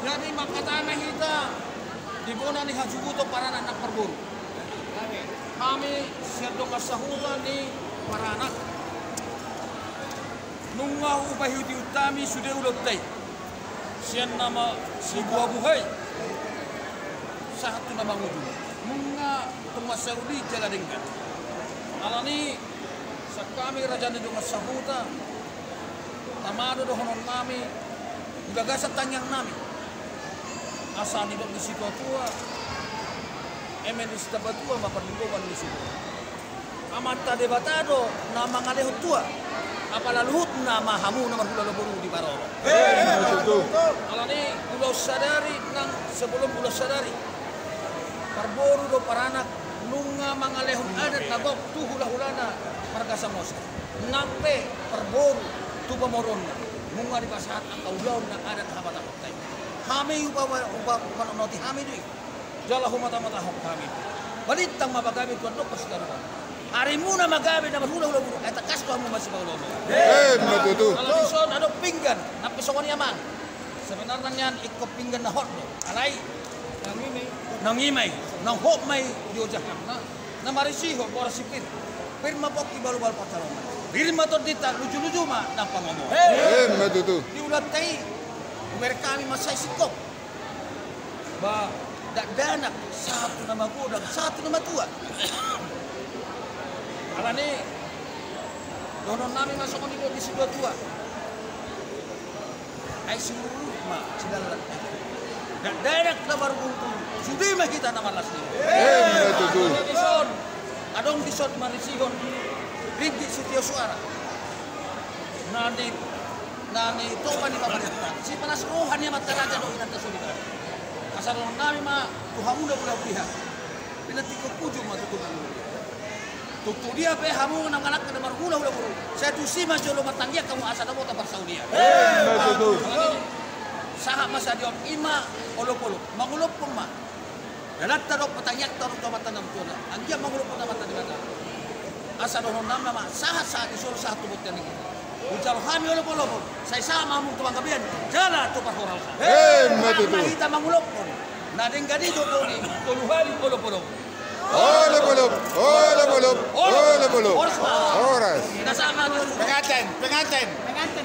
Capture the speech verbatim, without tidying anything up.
Jadi mangkatai ma hita di bona ni hajubuton paranak nang parboru. Hami sian dongan sahuta ni paranak, nunga hupaihut-ihut hami sude ulaonta i. Sian na masibuhabuha i sahat tu na mangujung, nunga tung mansai uli jala denggan. Alani i, sian hami raja ni dongan sahuta, tama do dohonon nami di bagasan tangiang nami. Asa nidok ni situatua, eme ni sitabatua ma parlinggoman ni situan. Amanta Debata do na mangalehon tua, apala luhutna ma hamu na marhula boru di parorot. Alani i, ulaon sadari nang sebelum ulaon sadari, parboru dohot paranak nunga mangalehon adat na gok tu hulahulana marga Samosir. Nang pe parboru tu pamoruonna nunga dipasahat angka ulaon nang adat habatahonta i. Hami upa, upa, upa, upa, noti hami do i. Jala humatamatahon hami. Balintang ma pagabe, Tuhan, dohot sitadopan. Arimuna ma gabe na marhulahula boru, ai tangkas do hamu masipaoloolo. Emma tutu. Jala dison adong pinggan, nang pe songon i, amang. Sebenarna nian ingkon pinggan na hot do. Alai naung i ma i, naung hot ma i di ojahanna. Na marisihon boras ni pir. Pir ma pongki, balobalo pansalongan. Pir ma tondinta, lujuluju ma nang pangomoan. Emma tutu. Di ulaonta i, hubereng hami mansai singkop. Ba, dakdanak sahat tu na magodang, sahat tu na matua. Alani i, dohonon nami ma songon nidok ni situatua. Ai siurup ma sidallan. Dakdanak na margulgul, sude ma hita na marlas ni. Emma tutu. Adong dison, adong dison marisihon ringgit sitio suara. Na ni, na nitopa ni pamarianta, sipalas roha ni amanta raja dohot inanta soripada. Asa dohonon nami ma tu hamu na mula muliha. Pinantikhon hujur ma tutu na mula. Tutu dia pe hamu na mangalangka na marhulahula boru, sai tusi ma jolo martangiang hamu asa dapotan parsaulian. Emma tutu. Sahat ma sadia on, i ma olopolop, mangolophon ma dalanta dohot patangiangta dohot tu Amanta na martua. Anggiat mangolophon Amanta Debata, asa dohonon nami ma sahat, sahat di solu, sahat tu bontean i. Hujalo hami olopolop on, sai sahat ma hamu tu panggabean jala tu parhorasan. Emma tutu. Sahat ma hita mangolophon na denggan i, dodoli tolu hali olopolop. Olopolop, olopolop, olopolop. Horas. Horas. Penganten, penganten.